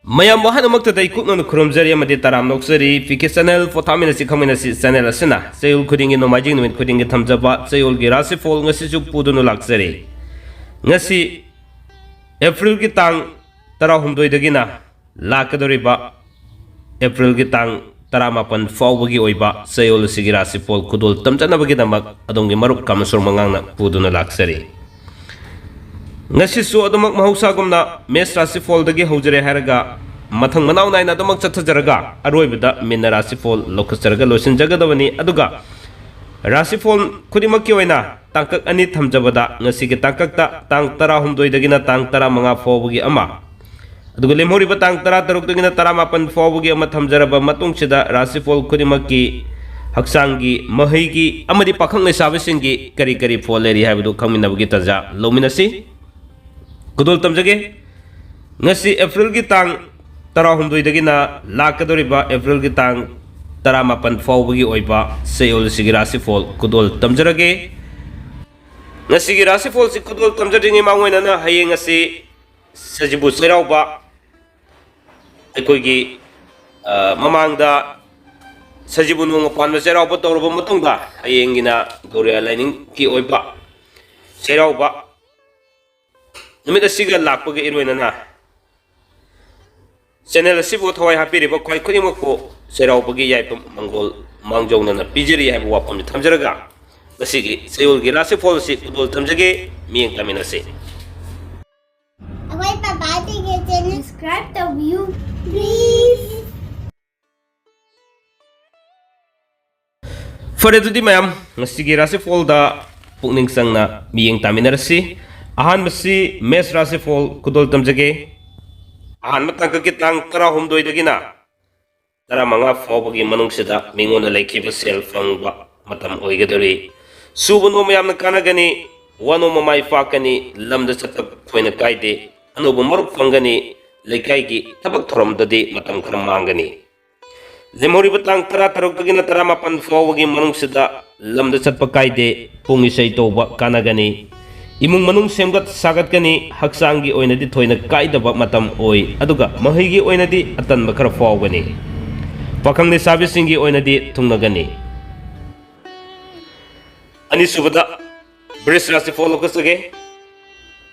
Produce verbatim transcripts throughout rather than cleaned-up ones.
ꯃꯌꯥꯝ ꯑꯍꯟꯃꯛꯇꯗ ꯏꯀꯨꯞꯅꯅ ꯈꯨꯔꯨꯝꯖꯔꯤ ꯑꯃꯗꯤ ꯇꯔꯥꯝ ꯅꯣꯛꯆꯔꯤ꯫ P K channel ꯄꯣꯊꯥꯃꯤꯟꯅꯁꯤ ꯈꯪꯃꯤꯟꯅꯁꯤ channel ꯑꯁꯤꯅ ꯆꯌꯣꯜ ꯈꯨꯗꯤꯡꯒꯤ ꯅꯣꯡꯃꯥꯏꯖꯤꯡ ꯅꯨꯃꯤꯠ ꯈꯨꯗꯤꯡꯒꯤ ꯊꯝꯖꯕ ꯆꯌꯣꯜꯒꯤ ꯔꯥꯁꯤꯐꯣꯜ ꯉꯁꯤꯁꯨ ꯄꯨꯗꯨꯅ ꯂꯥꯛꯆꯔꯤ꯫ ꯉꯁꯤ ꯑꯦꯄ꯭ꯔꯤꯜꯒꯤ ꯇꯥꯡ ꯇꯔꯥꯍꯨꯝꯗꯣꯏꯗꯒꯤꯅ ꯂꯥꯛꯀꯗꯧꯔꯤꯕ ꯑꯦꯄ꯭ꯔꯤꯜꯒꯤ ꯇꯥꯡ ꯇꯔꯥꯃꯥꯄꯟ ꯐꯥꯎꯕꯒꯤ ꯑꯣꯏꯕ ꯆꯌꯣꯜ ꯑꯁꯤꯒꯤ ꯔꯥꯁꯤꯐꯣꯜ ꯈꯨꯗꯣꯜ ꯇꯝꯖꯅꯕꯒꯤꯗꯃꯛ ꯑꯗꯣꯝꯒꯤ ꯃꯔꯨꯞ ꯀꯥꯃꯦꯁꯣꯔ ꯃꯉꯥꯡꯅ ꯄꯨꯗꯨꯅ ꯂꯥꯛꯆꯔꯤ꯫ ꯉꯁꯤꯁꯨ ꯑꯗꯨꯃꯛ ꯃꯍꯧꯁꯥꯒꯨꯝꯅ ꯃꯦꯁ ꯔꯥꯁꯤꯐꯣꯜꯗꯒꯤ ꯍꯧꯖꯔꯦ ꯍꯥꯏꯔꯒ ꯃꯊꯪ ꯃꯅꯥꯎ ꯅꯥꯏꯅ ꯑꯗꯨꯃꯛ ꯆꯠꯊꯖꯔꯒ ꯑꯔꯣꯏꯕꯗ ꯃꯤꯟꯅ ꯔꯥꯁꯤꯐꯣꯜ ꯂꯧꯈꯠꯆꯔꯒ ꯂꯣꯏꯁꯤꯟꯖꯒꯗꯕꯅꯤ꯫ ꯑꯗꯨꯒ ꯔꯥꯁꯤꯐꯣꯜ ꯈꯨꯗꯤꯡꯃꯛꯀꯤ ꯑꯣꯏꯅ ꯇꯥꯡꯀꯛ ꯑꯅꯤ ꯊꯝꯖꯕꯗ ꯉꯁꯤꯒꯤ ꯇꯥꯡꯀꯛꯇ ꯇꯥꯡ ꯇꯔꯥꯍꯨꯝꯗꯣꯏꯗꯒꯤꯅ ꯇꯥꯡ ꯇꯔꯥꯃꯉꯥ ꯐꯥꯎꯕꯒꯤ ꯑꯃ, ꯑꯗꯨꯒ ꯂꯦꯝꯍꯧꯔꯤꯕ ꯇꯥꯡ ꯇꯔꯥꯇꯔꯨꯛꯇꯒꯤꯅ ꯇꯔꯥꯃꯥꯄꯟ ꯐꯥꯎꯕꯒꯤ ꯑꯃ ꯊꯝꯖꯔꯕ ꯃꯇꯨꯡꯁꯤꯗ ꯔꯥꯁꯤꯐꯣꯜ ꯈꯨꯗꯤꯡꯃꯛꯀꯤ ꯍꯛꯆꯥꯡꯒꯤ, ꯃꯍꯩꯒꯤ ꯑꯃꯗꯤ ꯄꯥꯈꯪ ꯂꯩꯁꯥꯕꯤꯁꯤꯡꯒꯤ ꯀꯔꯤ ꯀꯔꯤ ꯐꯣꯜ ꯂꯩꯔꯤ ꯍꯥꯏꯕꯗꯨ ꯈꯪꯃꯤꯟꯅꯕꯒꯤ ꯇꯥꯟꯖꯥ ꯂꯧꯃꯤꯟꯅꯁꯤ꯫ ꯈꯨꯗꯣꯜ ꯇꯝꯖꯒꯦ꯫ ꯉꯁꯤ ꯑꯦꯄ꯭ꯔꯤꯜꯒꯤ ꯇꯥꯡ ꯇꯔꯥꯍꯨꯝꯗꯣꯏꯗꯒꯤꯅ ꯂꯥꯛꯀꯗꯧꯔꯤꯕ ꯑꯦꯄ꯭ꯔꯤꯜꯒꯤ ꯇꯥꯡ ꯇꯔꯥꯃꯥꯄꯟ ꯐꯥꯎꯕꯒꯤ ꯑꯣꯏꯕ ꯆꯌꯣꯜ ꯑꯁꯤꯒꯤ ꯔꯥꯁꯤꯐꯣꯜ ꯈꯨꯗꯣꯜ ꯇꯝꯖꯔꯒꯦ꯫ ꯉꯁꯤꯒꯤ ꯔꯥꯁꯤꯐꯣꯜꯁꯤ ꯈꯨꯗꯣꯜ ꯇꯝꯖꯗ꯭ꯔꯤꯉꯩ ꯃꯥꯡꯑꯣꯏꯅꯅ ꯍꯌꯦꯡ ꯑꯁꯤ ꯁꯖꯤꯕꯨ ꯆꯩꯔꯥꯎꯕ, ꯑꯩꯈꯣꯏꯒꯤ, ꯑ, ꯃꯃꯥꯡꯗ ꯁꯖꯤꯕꯨ ꯅꯣꯡꯃ ꯄꯥꯟꯕ ꯆꯩꯔꯥꯎꯕ ꯇꯧꯔꯕ ꯃꯇꯨꯡꯗ ꯍꯌꯦꯡꯒꯤꯅ ꯒꯧꯔꯤꯌꯥ ꯂꯥꯏꯅꯤꯡꯒꯤ ꯑꯣꯏꯕ ꯆꯩꯔꯥꯎꯕ ꯅꯨꯃꯤꯠ ꯑꯁꯤꯒ ꯂꯥꯛꯄꯒ ꯏꯔꯣꯏꯅꯅ ꯆꯦꯅꯦꯜ ꯑꯁꯤꯕꯨ ꯊꯋꯥꯏ ꯍꯥꯞꯄꯤꯔꯤꯕ ꯈ꯭ꯋꯥꯏ ꯈꯨꯗꯤꯡꯃꯛꯄꯨ ꯆꯩꯔꯥꯎꯕꯒꯤ ꯌꯥꯏꯐ ꯃꯪꯒꯣꯜ ꯃꯥꯡꯖꯧꯅꯅ ꯄꯤꯖꯔꯤ ꯍꯥꯏꯕ ꯋꯥꯐꯝꯁꯤ ꯊꯝꯖꯔꯒ ꯉꯁꯤꯒꯤ ꯆꯌꯣꯜꯒꯤ ꯔꯥꯁꯤꯐꯣꯜ ꯑꯁꯤ ꯈꯨꯗꯣꯜ ꯇꯝꯖꯒꯦ꯫ ꯃꯤꯠꯌꯦꯡ ꯇꯥꯃꯤꯟꯅꯁꯤ꯫ ꯑꯩꯈꯣꯏ ꯄꯄꯥꯁꯤꯡꯒꯤ ꯆꯦꯅꯦꯜ ꯁꯕꯁꯀ꯭ꯔꯥꯏꯕ ꯇꯧꯕꯤꯌꯨ, please꯫ ꯐꯔꯦ, ꯑꯗꯨꯗꯤ ꯃꯌꯥꯝ, ꯉꯁꯤꯒꯤ ꯔꯥꯁꯤꯐꯣꯜꯗ ꯄꯨꯛꯅꯤꯡ ꯆꯪꯅ ꯃꯤꯠꯌꯦꯡ ꯇꯥꯃꯤꯟꯅꯔꯁꯤ꯫ ꯑꯍꯥꯟꯕꯁꯤ ꯃꯦꯁ ꯔꯥꯁꯤꯐꯣꯜ ꯈꯨꯗꯣꯜ ꯇꯝꯖꯒꯦ꯫ ꯑꯍꯥꯟꯕ ꯇꯥꯡꯀꯛꯀꯤ ꯇꯥꯡ ꯇꯔꯥꯍꯨꯝꯗꯣꯏꯗꯒꯤꯅ ꯇꯔꯥꯃꯉꯥ ꯐꯥꯎꯕꯒꯤ ꯃꯅꯨꯡꯁꯤꯗ ꯃꯤꯉꯣꯟꯗ ꯂꯩꯈꯤꯕ ꯁꯦꯜ ꯐꯪꯕ ꯃꯇꯝ ꯑꯣꯏꯒꯗꯧꯔꯤ꯫ ꯁꯨꯕ ꯅꯣꯝꯕ ꯌꯥꯝꯅ ꯀꯥꯟꯅꯒꯅꯤ, ꯋꯥ ꯅꯣꯝꯕ ꯃꯥꯏ ꯄꯥꯛꯀꯅꯤ, ꯂꯝꯗ ꯆꯠꯄ ꯊꯣꯏꯅ ꯀꯥꯏꯗꯦ, ꯑꯅꯧꯕ ꯃꯔꯨꯞ ꯐꯪꯒꯅꯤ, ꯂꯩꯀꯥꯏꯒꯤ ꯊꯕꯛ ꯊꯧꯔꯝꯗꯗꯤ ꯃꯇꯝ ꯈꯔ ꯃꯥꯡꯒꯅꯤ꯫ ꯂꯦꯝꯍꯧꯔꯤꯕ ꯇꯥꯡ ꯇꯔꯥꯇꯔꯨꯛꯇꯒꯤꯅ ꯇꯔꯥꯃꯥꯄꯟ ꯐꯥꯎꯕꯒꯤ ꯃꯅꯨꯡꯁꯤꯗ ꯂꯝꯗ ꯆꯠꯄ ꯀꯥꯏꯗꯦ, ꯄꯨꯡ ꯏꯁꯩ ꯇꯧꯕ ꯀꯥꯟꯅꯒꯅꯤ꯫ ꯏꯃꯨꯡ ꯃꯅꯨꯡ ꯁꯦꯝꯒꯠ ꯁꯥꯒꯠꯀꯅꯤ, ꯍꯛꯆꯥꯡꯒꯤ ꯑꯣꯏꯅꯗꯤ ꯊꯣꯏꯅ ꯀꯥꯏꯗꯕ ꯃꯇꯝ ꯑꯣꯏ, ꯑꯗꯨꯒ ꯃꯍꯩꯒꯤ ꯑꯣꯏꯅꯗꯤ ꯑꯇꯟꯕ ꯈꯔ ꯐꯥꯎꯒꯅꯤ꯫ ꯄꯥꯈꯪ ꯂꯩꯁꯥꯕꯤꯁꯤꯡꯒꯤ ꯑꯣꯏꯅꯗꯤ ꯊꯨꯡꯅꯒꯅꯤ꯫ ꯑꯅꯤꯁꯨꯕꯗ ꯕ꯭ꯔꯤꯖ ꯔꯥꯁꯤꯐꯣꯜ ꯂꯧꯈꯠꯆꯒꯦ꯫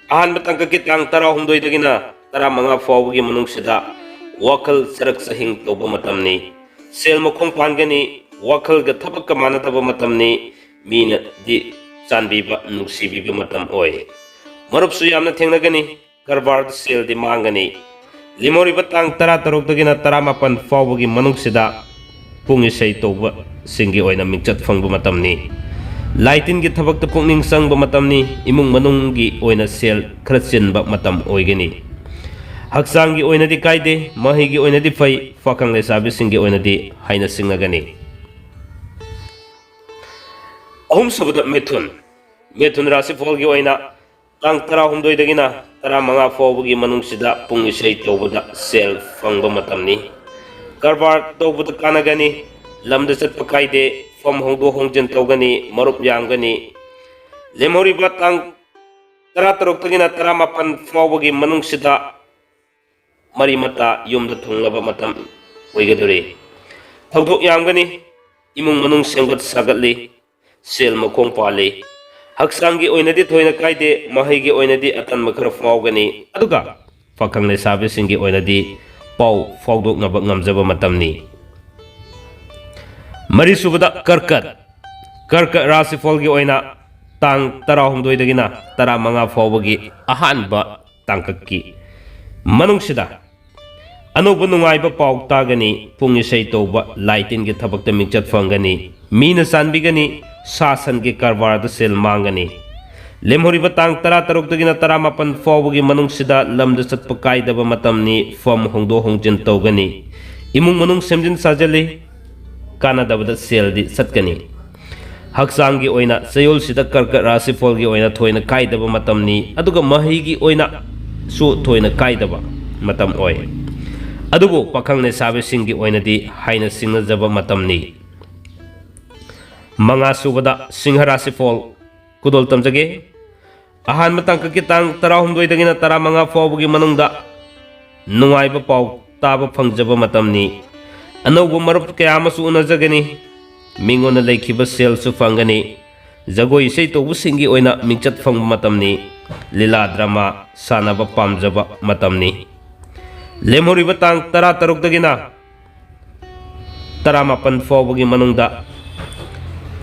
ꯑꯍꯥꯟꯕ ꯇꯥꯡꯀꯛꯀꯤ ꯇꯥꯡ ꯇꯔꯥꯍꯨꯝꯗꯣꯏꯗꯒꯤꯅ ꯇꯔꯥꯃꯉꯥ ꯐꯥꯎꯕꯒꯤ ꯃꯅꯨꯡꯁꯤꯗ ꯋꯥꯈꯜ ꯆꯔꯛ ꯆꯍꯤꯡ ꯇꯧꯕ ꯃꯇꯝꯅꯤ꯫ ꯁꯦꯜ ꯃꯈꯣꯡ ꯄꯥꯟꯒꯅꯤ, ꯋꯥꯈꯜꯒ ꯊꯕꯛꯀ ꯃꯥꯟꯅꯗꯕ ꯃꯇꯝꯅꯤ, ꯃꯤꯅꯗꯤ ꯆꯥꯟꯕꯤꯕ, ꯅꯨꯡꯁꯤꯕꯤꯕ ꯃꯇꯝ ꯑꯣꯏ꯫ ꯃꯔꯨꯞꯁꯨ ꯌꯥꯝꯅ ꯊꯦꯡꯅꯒꯅꯤ, ꯀꯔꯕꯥꯔꯗ ꯁꯦꯜꯗꯤ ꯃꯥꯡꯒꯅꯤ꯫ ꯂꯦꯝꯍꯧꯔꯤꯕ ꯇꯥꯡ ꯇꯔꯥꯇꯔꯨꯛꯇꯒꯤꯅ ꯇꯔꯥꯃꯥꯄꯟ ꯐꯥꯎꯕꯒꯤ ꯃꯅꯨꯡꯁꯤꯗ ꯄꯨꯡ ꯏꯁꯩ ꯇꯧꯕꯁꯤꯡꯒꯤ ꯑꯣꯏꯅ ꯃꯤꯡꯆꯠ ꯐꯪꯕ ꯃꯇꯝꯅꯤ꯫ ꯂꯥꯏ ꯇꯤꯟꯒꯤ ꯊꯕꯛꯇ ꯄꯨꯛꯅꯤꯡ ꯆꯪꯕ ꯃꯇꯝꯅꯤ꯫ ꯏꯃꯨꯡ ꯃꯅꯨꯡꯒꯤ ꯑꯣꯏꯅ ꯁꯦꯜ ꯈꯔ ꯆꯤꯟꯕ ꯃꯇꯝ ꯑꯣꯏꯒꯅꯤ꯫ ꯍꯛꯆꯥꯡꯒꯤ ꯑꯣꯏꯅꯗꯤ ꯀꯥꯏꯗꯦ, ꯃꯍꯩꯒꯤ ꯑꯣꯏꯅꯗꯤ ꯐꯩ, ꯄꯥꯈꯪ ꯂꯩꯁꯥꯕꯤꯁꯤꯡꯒꯤ ꯑꯣꯏꯅꯗꯤ ꯍꯥꯏꯅ ꯁꯤꯡꯅꯒꯅꯤ꯫ ꯑꯍꯨꯝꯁꯨꯕꯗ ꯃꯤꯊꯨꯟ꯫ ꯃꯤꯊꯨꯟ ꯔꯥꯁꯤꯐꯣꯜꯒꯤ ꯑꯣꯏꯅ ꯇꯥꯡ ꯇꯔꯥꯍꯨꯝꯗꯣꯏꯗꯒꯤꯅ ꯇꯔꯥꯃꯉꯥ ꯐꯥꯎꯕꯒꯤ ꯃꯅꯨꯡꯁꯤꯗ ꯄꯨꯡ ꯏꯁꯩ ꯇꯧꯕꯗ ꯁꯦꯜ ꯐꯪꯕ ꯃꯇꯝꯅꯤ꯫ ꯀꯔꯕꯥꯔ ꯇꯧꯕꯗ ꯀꯥꯟꯅꯒꯅꯤ, ꯂꯝꯗ ꯆꯠꯄ ꯀꯥꯏꯗꯦ, ꯐꯝ ꯍꯣꯡꯗꯣꯛ ꯍꯣꯡꯖꯤꯟ ꯇꯧꯒꯅꯤ, ꯃꯔꯨꯞ ꯌꯥꯝꯒꯅꯤ꯫ ꯂꯦꯝꯍꯧꯔꯤꯕ ꯇꯥꯡ ꯇꯔꯥꯇꯔꯨꯛꯇꯒꯤꯅ ꯇꯔꯥꯃꯥꯄꯟ ꯐꯥꯎꯕꯒꯤ ꯃꯅꯨꯡꯁꯤꯗ ꯃꯔꯤ ꯃꯇꯥ ꯌꯨꯝꯗ ꯊꯨꯡꯂꯕ ꯃꯇꯝ ꯑꯣꯏꯒꯗꯧꯔꯤ꯫ ꯊꯧꯗꯣꯛ ꯌꯥꯝꯒꯅꯤ, ꯏꯃꯨꯡ ꯃꯅꯨꯡ ꯁꯦꯝꯒꯠ ꯁꯥꯒꯠꯂꯤ, ꯁꯦꯜ ꯃꯈꯣꯡ ꯄꯥꯜꯂꯤ꯫ ꯍꯛꯆꯥꯡꯒꯤ ꯑꯣꯏꯅꯗꯤ ꯊꯣꯏꯅ ꯀꯥꯏꯗꯦ, ꯃꯍꯩꯒꯤ ꯑꯣꯏꯅꯗꯤ ꯑꯇꯟꯕ ꯈꯔ ꯐꯥꯎꯒꯅꯤ, ꯑꯗꯨꯒ ꯄꯥꯈꯪ ꯂꯩꯁꯥꯕꯤꯁꯤꯡꯒꯤ ꯑꯣꯏꯅꯗꯤ ꯄꯥꯎ ꯐꯥꯎꯗꯣꯛꯅꯕ ꯉꯝꯖꯕ ꯃꯇꯝꯅꯤ꯫ ꯃꯔꯤꯁꯨꯕꯗ ꯀꯔꯀꯠ꯫ ꯀꯔꯀꯠ ꯔꯥꯁꯤꯐꯣꯜꯒꯤ ꯑꯣꯏꯅ ꯇꯥꯡ ꯇꯔꯥꯍꯨꯝꯗꯣꯏꯗꯒꯤꯅ ꯇꯔꯥꯃꯉꯥ ꯐꯥꯎꯕꯒꯤ ꯑꯍꯥꯟꯕ ꯇꯥꯡꯀꯛꯀꯤ ꯃꯅꯨꯡꯁꯤꯗ ꯑꯅꯧꯕ ꯅꯨꯡꯉꯥꯏꯕ ꯄꯥꯎ ꯇꯥꯒꯅꯤ, ꯄꯨꯡ ꯏꯁꯩ ꯇꯧꯕ, ꯂꯥꯏ ꯇꯤꯟꯒꯤ ꯊꯕꯛꯇ ꯃꯤꯡꯆꯠ ꯐꯪꯒꯅꯤ, ꯃꯤꯅ ꯆꯥꯟꯕꯤꯒꯅꯤ, ꯁꯥ ꯁꯟꯒꯤ ꯀꯔꯕꯥꯔꯗ ꯁꯦꯜ ꯃꯥꯡꯒꯅꯤ꯫ ꯂꯦꯝꯍꯧꯔꯤꯕ ꯇꯥꯡ ꯇꯔꯥꯇꯔꯨꯛꯇꯒꯤꯅ ꯇꯔꯥꯃꯥꯄꯟ ꯐꯥꯎꯕꯒꯤ ꯃꯅꯨꯡꯁꯤꯗ ꯂꯝꯗ ꯆꯠꯄ ꯀꯥꯏꯗꯕ ꯃꯇꯝꯅꯤ, ꯐꯝ ꯍꯣꯡꯗꯣꯛ ꯍꯣꯡꯖꯤꯟ ꯇꯧꯒꯅꯤ, ꯏꯃꯨꯡ ꯃꯅꯨꯡ ꯁꯦꯝꯖꯤꯟ ꯁꯥꯖꯤꯜꯂꯤ, ꯀꯥꯟꯅꯗꯕꯗ ꯁꯦꯜꯗꯤ ꯆꯠꯀꯅꯤ꯫ ꯍꯛꯆꯥꯡꯒꯤ ꯑꯣꯏꯅ ꯆꯌꯣꯜꯁꯤꯗ ꯀꯔꯀꯠ ꯔꯥꯁꯤꯐꯣꯜꯒꯤ ꯑꯣꯏꯅ ꯊꯣꯏꯅ ꯀꯥꯏꯗꯕ ꯃꯇꯝꯅꯤ, ꯑꯗꯨꯒ ꯃꯍꯩꯒꯤ ꯑꯣꯏꯅꯁꯨ ꯊꯣꯏꯅ ꯀꯥꯏꯗꯕ ꯃꯇꯝ ꯑꯣꯏ꯫ ꯑꯗꯨꯕꯨ ꯄꯥꯈꯪ ꯂꯩꯁꯥꯕꯤꯁꯤꯡꯒꯤ ꯑꯣꯏꯅꯗꯤ ꯍꯥꯏꯅ ꯁꯤꯡꯅꯖꯕ ꯃꯇꯝꯅꯤ꯫ ꯃꯉꯥ ꯁꯨꯕꯗ ꯁꯤꯡꯍ ꯔꯥꯁꯤꯐꯣꯜ ꯈꯨꯗꯣꯜ ꯇꯝꯖꯒꯦ꯫ ꯑꯍꯥꯟꯕ ꯇꯥꯡꯀꯛꯀꯤ ꯇꯥꯡ ꯇꯔꯥꯍꯨꯝꯗꯣꯏꯗꯒꯤꯅ ꯇꯔꯥꯃꯉꯥ ꯐꯥꯎꯕꯒꯤ ꯃꯅꯨꯡꯗ ꯅꯨꯡꯉꯥꯏꯕ ꯄꯥꯎ ꯇꯥꯕ ꯐꯪꯖꯕ ꯃꯇꯝꯅꯤ꯫ ꯑꯅꯧꯕ ꯃꯔꯨꯞ ꯀꯌꯥ ꯑꯃꯁꯨ ꯎꯅꯖꯒꯅꯤ꯫ ꯃꯤꯉꯣꯟꯗ ꯂꯩꯈꯤꯕ ꯁꯦꯜꯁꯨ ꯐꯪꯒꯅꯤ꯫ ꯖꯒꯣꯏ ꯏꯁꯩ ꯇꯧꯕꯁꯤꯡꯒꯤ ꯑꯣꯏꯅ ꯃꯤꯡꯆꯠ ꯐꯪꯕ ꯃꯇꯝꯅꯤ꯫ ꯂꯤꯂꯥ ꯗ꯭ꯔꯃꯥ ꯁꯥꯟꯅꯕ ꯄꯥꯝꯖꯕ ꯃꯇꯝꯅꯤ꯫ ꯂꯦꯝꯍꯧꯔꯤꯕ ꯇꯥꯡ ꯇꯔꯥꯇꯔꯨꯛꯇꯒꯤꯅ ꯇꯔꯥꯃꯥꯄꯟ ꯐꯥꯎꯕꯒꯤ ꯃꯅꯨꯡꯗ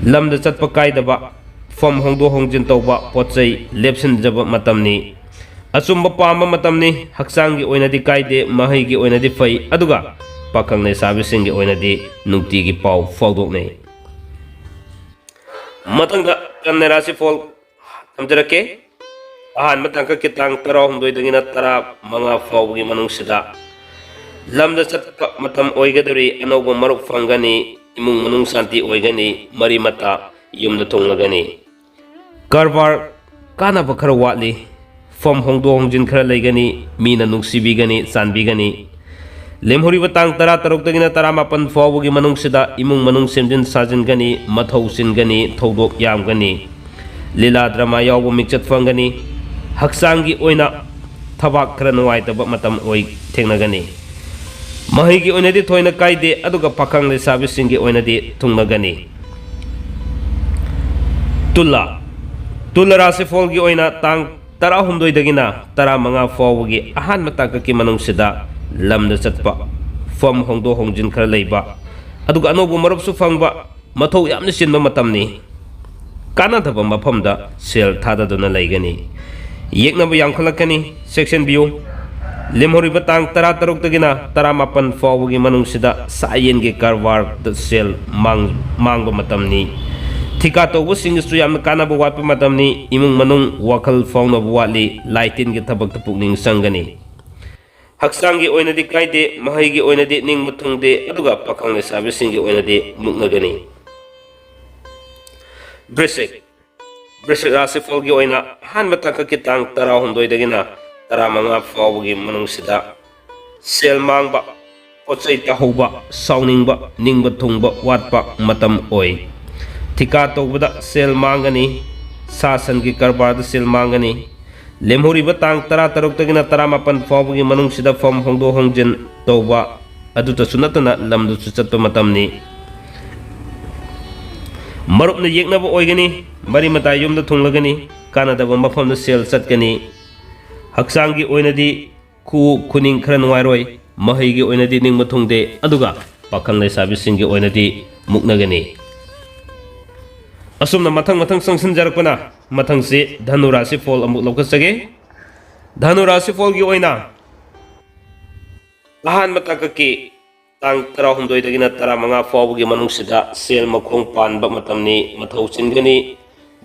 ꯂꯝꯗ ꯆꯠꯄ ꯀꯥꯏꯗꯕ, ꯐꯝ ꯍꯣꯡꯗꯣꯛ ꯍꯣꯡꯖꯤꯟ ꯇꯧꯕ, ꯄꯣꯠ ꯆꯩ ꯂꯦꯞꯁꯤꯟꯖꯕ ꯃꯇꯝꯅꯤ꯫ ꯑꯆꯨꯝꯕ ꯄꯥꯝꯕ ꯃꯇꯝꯅꯤ꯫ ꯍꯛꯆꯥꯡꯒꯤ ꯑꯣꯏꯅꯗꯤ ꯀꯥꯏꯗꯦ, ꯃꯍꯩꯒꯤ ꯑꯣꯏꯅꯗꯤ ꯐꯩ, ꯑꯗꯨꯒ ꯄꯥꯈꯪ ꯂꯩꯁꯥꯕꯤꯁꯤꯡꯒꯤ ꯑꯣꯏꯅꯗꯤ ꯅꯨꯡꯇꯤꯒꯤ ꯄꯥꯎ ꯐꯥꯎꯗꯣꯛꯅꯩ꯫ ꯃꯊꯪꯗ ꯀꯟꯌꯥ ꯔꯥꯁꯤꯐꯣꯜ ꯊꯝꯖꯔꯛꯀꯦ꯫ ꯑꯍꯥꯟꯕ ꯇꯥꯡꯀꯛꯀꯤ ꯇꯥꯡ ꯇꯔꯥꯍꯨꯝꯗꯣꯏꯗꯒꯤꯅ ꯇꯔꯥꯃꯉꯥ ꯐꯥꯎꯕꯒꯤ ꯃꯅꯨꯡꯁꯤꯗ ꯂꯝꯗ ꯆꯠꯄ ꯃꯇꯝ ꯑꯣꯏꯒꯗꯧꯔꯤ꯫ ꯑꯅꯧꯕ ꯃꯔꯨꯞ ꯐꯪꯒꯅꯤ꯫ ꯏꯃꯨꯡ ꯃꯅꯨꯡ ꯁꯥꯟꯇꯤ ꯑꯣꯏꯒꯅꯤ꯫ ꯃꯔꯤ ꯃꯇꯥ ꯌꯨꯝꯗ ꯊꯨꯡꯂꯒꯅꯤ꯫ ꯀꯔꯕꯥꯔ ꯀꯥꯟꯅꯕ ꯈꯔ ꯋꯥꯠꯂꯤ꯫ ꯐꯝ ꯍꯣꯡꯗꯣꯛ ꯍꯣꯡꯖꯤꯟ ꯈꯔ ꯂꯩꯒꯅꯤ꯫ ꯃꯤꯅ ꯅꯨꯡꯁꯤꯕꯤꯒꯅꯤ, ꯆꯥꯟꯕꯤꯒꯅꯤ꯫ ꯂꯦꯝꯍꯧꯔꯤꯕ ꯇꯥꯡ ꯇꯔꯥꯇꯔꯨꯛꯇꯒꯤꯅ ꯇꯔꯥꯃꯥꯄꯟ ꯐꯥꯎꯕꯒꯤ ꯃꯅꯨꯡꯁꯤꯗ ꯏꯃꯨꯡ ꯃꯅꯨꯡ ꯁꯦꯝꯖꯤꯟ ꯁꯥꯖꯤꯟꯒꯅꯤ, ꯃꯊꯧ ꯆꯤꯟꯒꯅꯤ, ꯊꯧꯗꯣꯛ ꯌꯥꯝꯒꯅꯤ꯫ ꯂꯤꯂꯥ ꯗ꯭ꯔꯃꯥ ꯌꯥꯎꯕ ꯃꯤꯡꯆꯠ ꯐꯪꯒꯅꯤ꯫ ꯍꯛꯆꯥꯡꯒꯤ ꯑꯣꯏꯅ ꯊꯕꯥꯛ ꯈꯔ ꯅꯨꯡꯉꯥꯏꯇꯕ ꯃꯇꯝ ꯑꯣꯏ ꯊꯦꯡꯅꯒꯅꯤ꯫ ꯃꯍꯩꯒꯤ ꯑꯣꯏꯅꯗꯤ ꯊꯣꯏꯅ ꯀꯥꯏꯗꯦ, ꯑꯗꯨꯒ ꯄꯥꯈꯪ ꯂꯩꯁꯥꯕꯤꯁꯤꯡꯒꯤ ꯑꯣꯏꯅꯗꯤ ꯊꯨꯡꯅꯒꯅꯤ꯫ ꯇꯨꯂꯥ, ꯇꯨꯂꯥ ꯔꯥꯁꯤꯐꯣꯜꯒꯤ ꯑꯣꯏꯅ ꯇꯥꯡ ꯇꯔꯥꯍꯨꯝꯗꯣꯏꯗꯒꯤꯅ ꯇꯔꯥꯃꯉꯥ ꯐꯥꯎꯕꯒꯤ ꯑꯍꯥꯟꯕ ꯇꯥꯡꯀꯛꯀꯤ ꯃꯅꯨꯡꯁꯤꯗ ꯂꯝꯗ ꯆꯠꯄ, ꯐꯝ ꯍꯣꯡꯗꯣꯛ ꯍꯣꯡꯖꯤꯟ ꯈꯔ ꯂꯩꯕ, ꯑꯗꯨꯒ ꯑꯅꯧꯕ ꯃꯔꯨꯞꯁꯨ ꯐꯪꯕ, ꯃꯊꯧ ꯌꯥꯝꯅ ꯆꯤꯟꯕ ꯃꯇꯝꯅꯤ꯫ ꯀꯥꯟꯅꯗꯕ ꯃꯐꯝꯗ ꯁꯦꯜ ꯊꯥꯗꯗꯨꯅ ꯂꯩꯒꯅꯤ꯫ ꯌꯦꯛꯅꯕ ꯌꯥꯝꯈꯠꯂꯛꯀꯅꯤ, ꯆꯦꯛꯁꯤꯟꯕꯤꯌꯨ꯫ ꯂꯦꯝꯍꯧꯔꯤꯕ ꯇꯥꯡ ꯇꯔꯥꯇꯔꯨꯛꯇꯒꯤꯅ ꯇꯔꯥꯃꯥꯄꯟ ꯐꯥꯎꯕꯒꯤ ꯃꯅꯨꯡꯁꯤꯗ ꯁꯥ ꯌꯦꯟꯒꯤ ꯀꯔꯕꯥꯔꯗ ꯁꯦꯜ ꯃꯥꯡ-, ꯃꯥꯡꯕ ꯃꯇꯝꯅꯤ꯫ ꯊꯤꯀꯥ ꯇꯧꯕꯁꯤꯡꯒꯤꯁꯨ ꯌꯥꯝꯅ ꯀꯥꯟꯅꯕ ꯋꯥꯠꯄ ꯃꯇꯝꯅꯤ꯫ ꯏꯃꯨꯡ ꯃꯅꯨꯡ ꯋꯥꯈꯜ ꯐꯥꯎꯅꯕ ꯋꯥꯠꯂꯤ꯫ ꯂꯥꯏ ꯇꯤꯟꯒꯤ ꯊꯕꯛꯇ ꯄꯨꯛꯅꯤꯡ ꯆꯪꯒꯅꯤ꯫ ꯍꯛꯆꯥꯡꯒꯤ ꯑꯣꯏꯅꯗꯤ ꯀꯥꯏꯗꯦ, ꯃꯍꯩꯒꯤ ꯑꯣꯏꯅꯗꯤ ꯅꯤꯡꯕ ꯊꯨꯡꯗꯦ, ꯑꯗꯨꯒ ꯄꯥꯈꯪ ꯂꯩꯁꯥꯕꯤꯁꯤꯡꯒꯤ ꯑꯣꯏꯅꯗꯤ ꯃꯨꯛꯅꯒꯅꯤ꯫ ꯕ꯭ꯔꯤꯁꯤꯛ, ꯕ꯭ꯔꯤꯁꯤꯛ ꯔꯥꯁꯤꯐꯜꯒꯤ ꯑꯣꯏꯅ ꯑꯍꯥꯟꯕ ꯇꯥꯡꯀꯛꯀꯤ ꯇꯥꯡ ꯇꯔꯥꯍꯨꯝꯗꯣꯏꯗꯒꯤꯅ ꯇꯔꯥꯃꯉꯥ ꯐꯥꯎꯕꯒꯤ ꯃꯅꯨꯡꯁꯤꯗ ꯁꯦꯜ ꯃꯥꯡꯕ, ꯄꯣꯠ ꯆꯩ ꯇꯥꯍꯧꯕ, ꯁꯥꯎꯅꯤꯡꯕ, ꯅꯤꯡꯕ ꯊꯨꯡꯕ ꯋꯥꯠꯄ ꯃꯇꯝ ꯑꯣꯏ꯫ ꯊꯤꯀꯥ ꯇꯧꯕꯗ ꯁꯦꯜ ꯃꯥꯡꯒꯅꯤ꯫ ꯁꯥ ꯁꯟꯒꯤ ꯀꯔꯕꯥꯔꯗ ꯁꯦꯜ ꯃꯥꯡꯒꯅꯤ꯫ ꯂꯦꯝꯍꯧꯔꯤꯕ ꯇꯥꯡ ꯇꯔꯥ ꯇꯔꯨꯛꯇꯒꯤꯅ ꯇꯔꯥ ꯃꯥꯄꯟ ꯐꯥꯎꯕꯒꯤ ꯃꯅꯨꯡꯁꯤꯗ ꯐꯝ ꯍꯣꯡꯗꯣꯛ ꯍꯣꯡꯖꯤꯟ ꯇꯧꯕ ꯑꯗꯨꯇꯁꯨ ꯅꯠꯇꯅ ꯂꯝꯗꯁꯨ ꯆꯠꯄ ꯃꯇꯝꯅꯤ꯫ ꯃꯔꯨꯞꯅ ꯌꯦꯛꯅꯕ ꯑꯣꯏꯒꯅꯤ, ꯃꯔꯤ ꯃꯇꯥ ꯌꯨꯝꯗ ꯊꯨꯡꯂꯒꯅꯤ, ꯀꯥꯟꯅꯗꯕ ꯃꯐꯝꯗ ꯁꯦꯜ ꯆꯠꯀꯅꯤ꯫ ꯍꯛꯆꯥꯡꯒꯤ ꯑꯣꯏꯅꯗꯤ ꯈꯨꯎ ꯈꯨꯅꯤꯡ ꯈꯔ ꯅꯨꯡꯉꯥꯏꯔꯣꯏ, ꯃꯍꯩꯒꯤ ꯑꯣꯏꯅꯗꯤ ꯅꯤꯡꯕ ꯊꯨꯡꯗꯦ, ꯑꯗꯨꯒ ꯄꯥꯈꯪ ꯂꯩꯁꯥꯕꯤꯁꯤꯡꯒꯤ ꯑꯣꯏꯅꯗꯤ ꯃꯨꯛꯅꯒꯅꯤ꯫ ꯑꯁꯨꯝꯅ ꯃꯊꯪ ꯃꯊꯪ ꯆꯪꯁꯤꯟꯖꯔꯛꯄꯅ ꯃꯊꯪꯁꯤ ꯙꯅꯨ ꯔꯥꯁꯤꯐꯣꯜ ꯑꯃꯨꯛ ꯂꯧꯈꯠꯆꯒꯦ꯫ ꯙꯅꯨ ꯔꯥꯁꯤꯐꯣꯜꯒꯤ ꯑꯣꯏꯅ ꯑꯍꯥꯟꯕ ꯇꯥꯡꯀꯛꯀꯤ ꯇꯥꯡ ꯇꯔꯥꯍꯨꯝꯗꯣꯏꯗꯒꯤꯅ ꯇꯔꯥꯃꯉꯥ ꯐꯥꯎꯕꯒꯤ ꯃꯅꯨꯡꯁꯤꯗ ꯁꯦꯜ ꯃꯈꯣꯡ ꯄꯥꯟꯕ ꯃꯇꯝꯅꯤ, ꯃꯊꯧ ꯆꯤꯟꯒꯅꯤ,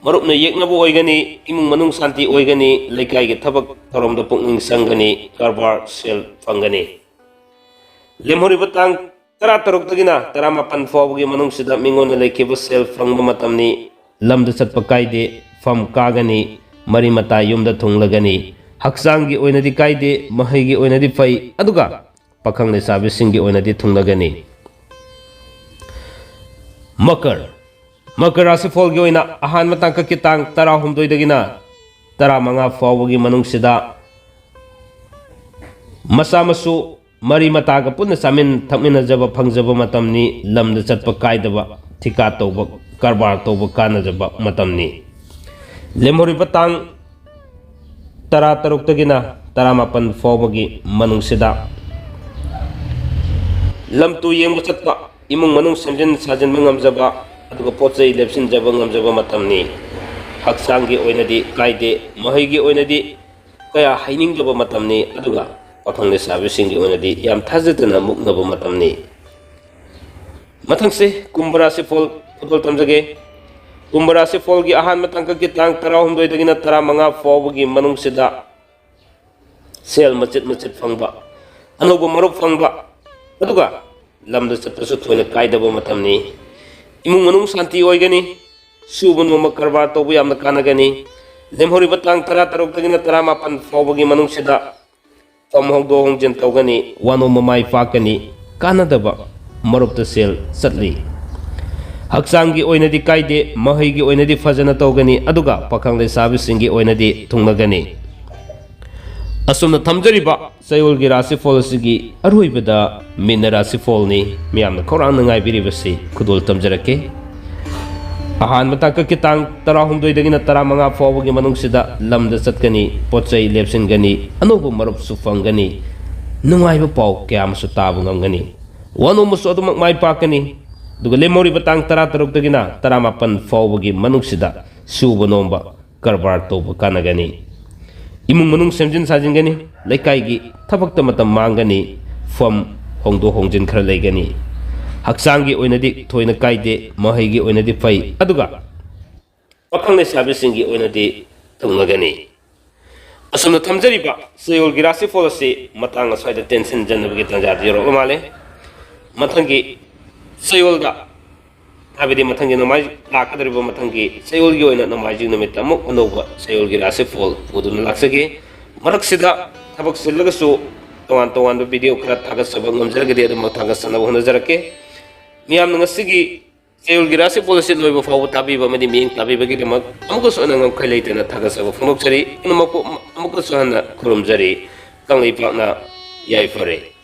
ꯃꯔꯨꯞꯅ ꯌꯦꯛꯅꯕ ꯑꯣꯏꯒꯅꯤ, ꯏꯃꯨꯡ ꯃꯅꯨꯡ ꯁꯥꯟꯇꯤ ꯑꯣꯏꯒꯅꯤ, ꯂꯩꯀꯥꯏꯒꯤ ꯊꯕꯛ ꯊꯧꯔꯝꯗ ꯄꯨꯛꯅꯤꯡ ꯆꯪꯒꯅꯤ, ꯀꯔꯕꯥꯔ ꯁꯦꯜ ꯐꯪꯒꯅꯤ꯫ ꯂꯦꯝꯍꯧꯔꯤꯕ ꯇꯥꯡ ꯇꯔꯥ ꯇꯔꯨꯛꯇꯒꯤꯅ ꯇꯔꯥ ꯃꯥꯄꯟ ꯐꯥꯎꯕꯒꯤ ꯃꯅꯨꯡꯁꯤꯗ ꯃꯤꯉꯣꯟꯗ ꯂꯩꯈꯤꯕ ꯁꯦꯜ ꯐꯪꯕ ꯃꯇꯝꯅꯤ꯫ ꯂꯝꯗ ꯆꯠꯄ ꯀꯥꯏꯗꯦ, ꯐꯝ ꯀꯥꯒꯅꯤ, ꯃꯔꯤ ꯃꯇꯥ ꯌꯨꯝꯗ ꯊꯨꯡꯂꯒꯅꯤ꯫ ꯍꯛꯆꯥꯡꯒꯤ ꯑꯣꯏꯅꯗꯤ ꯀꯥꯏꯗꯦ, ꯃꯍꯩꯒꯤ ꯑꯣꯏꯅꯗꯤ ꯐꯩ, ꯑꯗꯨꯒ ꯄꯥꯈꯪ ꯂꯩꯁꯥꯕꯤꯁꯤꯡꯒꯤ ꯑꯣꯏꯅꯗꯤ ꯊꯨꯡꯂꯒꯅꯤ꯫ ꯃꯀꯔ, ꯃꯀꯔ ꯔꯥꯁꯤꯐꯣꯜꯒꯤ ꯑꯣꯏꯅ ꯑꯍꯥꯟꯕ ꯇꯥꯡꯀꯛꯀꯤ ꯇꯥꯡ ꯇꯔꯥꯍꯨꯝꯗꯣꯏꯗꯒꯤꯅ ꯇꯔꯥꯃꯉꯥ ꯐꯥꯎꯕꯒꯤ ꯃꯅꯨꯡꯁꯤꯗ ꯃꯆꯥ ꯃꯁꯨ ꯃꯔꯤ ꯃꯇꯥꯒ ꯄꯨꯟꯅ ꯆꯥꯃꯤꯟ ꯊꯛꯃꯤꯟꯅꯖꯕ ꯐꯪꯖꯕ ꯃꯇꯝꯅꯤ꯫ ꯂꯝꯗ ꯆꯠꯄ ꯀꯥꯏꯗꯕ, ꯊꯤꯀꯥ ꯇꯧꯕ, ꯀꯔꯕꯥꯔ ꯇꯧꯕ ꯀꯥꯟꯅꯖꯕ ꯃꯇꯝꯅꯤ꯫ ꯂꯦꯝꯍꯧꯔꯤꯕ ꯇꯥꯡ ꯇꯔꯥ ꯇꯔꯨꯛꯇꯒꯤꯅ ꯇꯔꯥ ꯃꯥꯄꯟ ꯐꯥꯎꯕꯒꯤ ꯃꯅꯨꯡꯁꯤꯗ ꯂꯝ ꯇꯨ ꯌꯦꯡꯕ ꯆꯠꯄ, ꯏꯃꯨꯡ ꯃꯅꯨꯡ ꯁꯦꯝꯖꯤꯟ ꯁꯥꯖꯤꯟꯕ ꯉꯝꯖꯕ, ꯑꯗꯨꯒ ꯄꯣꯠ ꯆꯩ ꯂꯦꯞꯁꯤꯟꯖꯕ ꯉꯝꯖꯕ ꯃꯇꯝꯅꯤ꯫ ꯍꯛꯆꯥꯡꯒꯤ ꯑꯣꯏꯅꯗꯤ ꯀꯥꯏꯗꯦ, ꯃꯍꯩꯒꯤ ꯑꯣꯏꯅꯗꯤ ꯀꯌꯥ ꯍꯩꯅꯤꯡꯗꯕ ꯃꯇꯝꯅꯤ, ꯑꯗꯨꯒ ꯄꯥꯈꯪ ꯂꯩꯁꯥꯕꯤꯁꯤꯡꯒꯤ ꯑꯣꯏꯅꯗꯤ ꯌꯥꯝ ꯊꯥꯖꯗꯅ ꯃꯨꯛꯅꯕ ꯃꯇꯝꯅꯤ꯫ ꯃꯊꯪꯁꯦ ꯀꯨꯝꯚ ꯔꯥꯁꯤꯐꯣꯜ ꯈꯨꯗꯣꯜ ꯇꯝꯖꯒꯦ꯫ ꯀꯨꯝꯚ ꯔꯥꯁꯤꯐꯣꯜꯒꯤ ꯑꯍꯥꯟꯕ ꯇꯥꯡꯀꯛꯀꯤ ꯇꯥꯡ ꯇꯔꯥꯍꯨꯝꯗꯣꯏꯗꯒꯤꯅ ꯇꯔꯥꯃꯉꯥ ꯐꯥꯎꯕꯒꯤ ꯃꯅꯨꯡꯁꯤꯗ ꯁꯦꯜ ꯃꯆꯤꯠ ꯃꯆꯤꯠ ꯐꯪꯕ, ꯑꯅꯧꯕ ꯃꯔꯨꯞ ꯐꯪꯕ, ꯑꯗꯨꯒ ꯂꯝꯗ ꯆꯠꯄꯁꯨ ꯊꯣꯏꯅ ꯀꯥꯏꯗꯕ ꯃꯇꯝꯅꯤ꯫ ꯏꯃꯨꯡ ꯃꯅꯨꯡ ꯁꯥꯟꯇꯤ ꯑꯣꯏꯒꯅꯤ꯫ ꯁꯨꯕ ꯅꯣꯝꯕ ꯀꯔꯕꯥꯔ ꯇꯧꯕ ꯌꯥꯝꯅ ꯀꯥꯟꯅꯒꯅꯤ꯫ ꯂꯦꯝꯍꯧꯔꯤꯕ ꯇꯥꯡ ꯇꯔꯥ ꯇꯔꯨꯛꯇꯒꯤꯅ ꯇꯔꯥ ꯃꯥꯄꯟ ꯐꯥꯎꯕꯒꯤ ꯃꯅꯨꯡꯁꯤꯗ ꯐꯝ ꯍꯣꯡꯗꯣꯛ ꯍꯣꯡꯖꯤꯟ ꯇꯧꯒꯅꯤ, ꯋꯥꯅꯣꯝꯕ ꯃꯥꯏ ꯄꯥꯛꯀꯅꯤ, ꯀꯥꯟꯅꯗꯕ ꯃꯔꯨꯞꯇ ꯁꯦꯜ ꯆꯠꯂꯤ꯫ ꯍꯛꯆꯥꯡꯒꯤ ꯑꯣꯏꯅꯗꯤ ꯀꯥꯏꯗꯦ, ꯃꯍꯩꯒꯤ ꯑꯣꯏꯅꯗꯤ ꯐꯖꯅ ꯇꯧꯒꯅꯤ, ꯑꯗꯨꯒ ꯄꯥꯈꯪ ꯂꯩꯁꯥꯕꯤꯁꯤꯡꯒꯤ ꯑꯣꯏꯅꯗꯤ ꯊꯨꯡꯅꯒꯅꯤ꯫ ꯑꯁꯨꯝꯅ ꯊꯝꯖꯔꯤꯕ ꯆꯌꯣꯜꯒꯤ ꯔꯥꯁꯤꯐꯣꯜ ꯑꯁꯤꯒꯤ ꯑꯔꯣꯏꯕꯗ ꯃꯤꯅ ꯔꯥꯁꯤꯐꯣꯜꯅꯤ꯫ ꯃꯤꯌꯥꯝꯅ ꯈꯧꯔꯥꯡꯅ ꯉꯥꯏꯕꯤꯔꯤꯕꯁꯤ ꯈꯨꯗꯣꯜ ꯇꯝꯖꯔꯛꯀꯦ꯫ ꯑꯍꯥꯟꯕ ꯇꯥꯡꯀꯛꯀꯤ ꯇꯥꯡ ꯇꯔꯥꯍꯨꯝꯗꯣꯏꯗꯒꯤꯅ ꯇꯔꯥꯃꯉꯥ ꯐꯥꯎꯕꯒꯤ ꯃꯅꯨꯡꯁꯤꯗ ꯂꯝꯗ ꯆꯠꯀꯅꯤ, ꯄꯣꯠ ꯆꯩ ꯂꯦꯞꯁꯤꯟꯒꯅꯤ, ꯑꯅꯧꯕ ꯃꯔꯨꯞꯁꯨ ꯐꯪꯒꯅꯤ, ꯅꯨꯡꯉꯥꯏꯕ ꯄꯥꯎ ꯀꯌꯥ ꯑꯃꯁꯨ ꯇꯥꯕ ꯉꯝꯒꯅꯤ꯫ ꯋꯥꯅꯣꯝꯕꯁꯨ ꯑꯗꯨꯃꯛ ꯃꯥꯏ ꯄꯥꯛꯀꯅꯤ꯫ ꯑꯗꯨꯒ ꯂꯦꯝꯍꯧꯔꯤꯕ ꯇꯥꯡ ꯇꯔꯥꯇꯔꯨꯛꯇꯒꯤꯅ ꯇꯔꯥꯃꯥꯄꯟ ꯐꯥꯎꯕꯒꯤ ꯃꯅꯨꯡꯁꯤꯗ ꯁꯨꯕ ꯅꯣꯝꯕ, ꯀꯔꯕꯥꯔ ꯇꯧꯕ ꯀꯥꯟꯅꯒꯅꯤ꯫ ꯏꯃꯨꯡ ꯃꯅꯨꯡ ꯁꯦꯝꯖꯤꯟ ꯁꯥꯖꯤꯟꯒꯅꯤ, ꯂꯩꯀꯥꯏꯒꯤ ꯊꯕꯛꯇ ꯃꯇꯝ ꯃꯥꯡꯒꯅꯤ, ꯐꯝ ꯍꯣꯡꯗꯣꯛ ꯍꯣꯡꯖꯤꯟ ꯈꯔ ꯂꯩꯒꯅꯤ꯫ ꯍꯛꯆꯥꯡꯒꯤ ꯑꯣꯏꯅꯗꯤ ꯊꯣꯏꯅ ꯀꯥꯏꯗꯦ, ꯃꯍꯩꯒꯤ ꯑꯣꯏꯅꯗꯤ ꯐꯩ, ꯑꯗꯨꯒ ꯄꯥꯈꯪ ꯂꯩꯁꯥꯕꯤꯁꯤꯡꯒꯤ ꯑꯣꯏꯅꯗꯤ ꯊꯨꯡꯅꯒꯅꯤ꯫ ꯑꯁꯨꯝꯅ ꯊꯝꯖꯔꯤꯕ ꯆꯌꯣꯜꯒꯤ ꯔꯥꯁꯤꯐꯣꯜ ꯑꯁꯤ ꯃꯇꯥꯡ ꯑꯁ꯭ꯋꯥꯏꯗ ꯇꯦꯟꯁꯤꯟꯖꯅꯕꯒꯤ ꯇꯥꯟꯖꯥꯗꯤ ꯌꯧꯔꯛꯂ ꯃꯥꯜꯂꯦ꯫ ꯃꯊꯪꯒꯤ ꯆꯌꯣꯜꯗ, ꯍꯥꯏꯕꯗꯤ ꯃꯊꯪꯒꯤ ꯅꯣꯡꯃꯥꯏ-, ꯂꯥꯛꯀꯗꯧꯔꯤꯕ ꯃꯊꯪꯒꯤ ꯆꯌꯣꯜꯒꯤ ꯑꯣꯏꯅ ꯅꯣꯡꯃꯥꯏꯖꯤꯡ ꯅꯨꯃꯤꯠꯇ ꯑꯃꯨꯛ ꯑꯅꯧꯕ ꯆꯌꯣꯜꯒꯤ ꯔꯥꯁꯤꯐꯣꯜ ꯄꯨꯗꯨꯅ ꯂꯥꯛꯆꯒꯦ꯫ ꯃꯔꯛꯁꯤꯗ ꯊꯕꯛ ꯆꯤꯜꯂꯒꯁꯨ ꯇꯣꯉꯥꯟ ꯇꯣꯉꯥꯟꯕ ꯚꯤꯗꯤꯑꯣ ꯈꯔ ꯊꯥꯒꯠꯆꯕ ꯉꯝꯖꯔꯒꯗꯤ ꯑꯗꯨꯃꯛ ꯊꯥꯒꯠꯆꯅꯕ ꯍꯣꯠꯅꯖꯔꯛꯀꯦ꯫ ꯃꯤꯌꯥꯝꯅ ꯉꯁꯤꯒꯤ ꯆꯌꯣꯜꯒꯤ ꯔꯥꯁꯤꯐꯣꯜ ꯑꯁꯤ ꯂꯣꯏꯕ ꯐꯥꯎꯕ ꯇꯥꯕꯤꯕ ꯑꯃꯗꯤ ꯃꯤꯠꯌꯦꯡ ꯇꯥꯕꯤꯕꯒꯤꯗꯃꯛ ꯑꯃꯨꯛꯀꯁꯨ ꯍꯟꯅ ꯉꯝꯈꯩ ꯂꯩꯇꯅ ꯊꯥꯒꯠꯆꯕ ꯐꯣꯡꯗꯣꯛꯆꯔꯤ꯫ ꯄꯨꯝꯅꯃꯛꯄꯨ ꯑꯃꯨꯛꯀꯁꯨ ꯍꯟꯅ ꯈꯨꯔꯨꯝꯖꯔꯤ꯫ ꯀꯪꯂꯩꯄꯥꯛꯅ ꯌꯥꯏꯐꯔꯦ꯫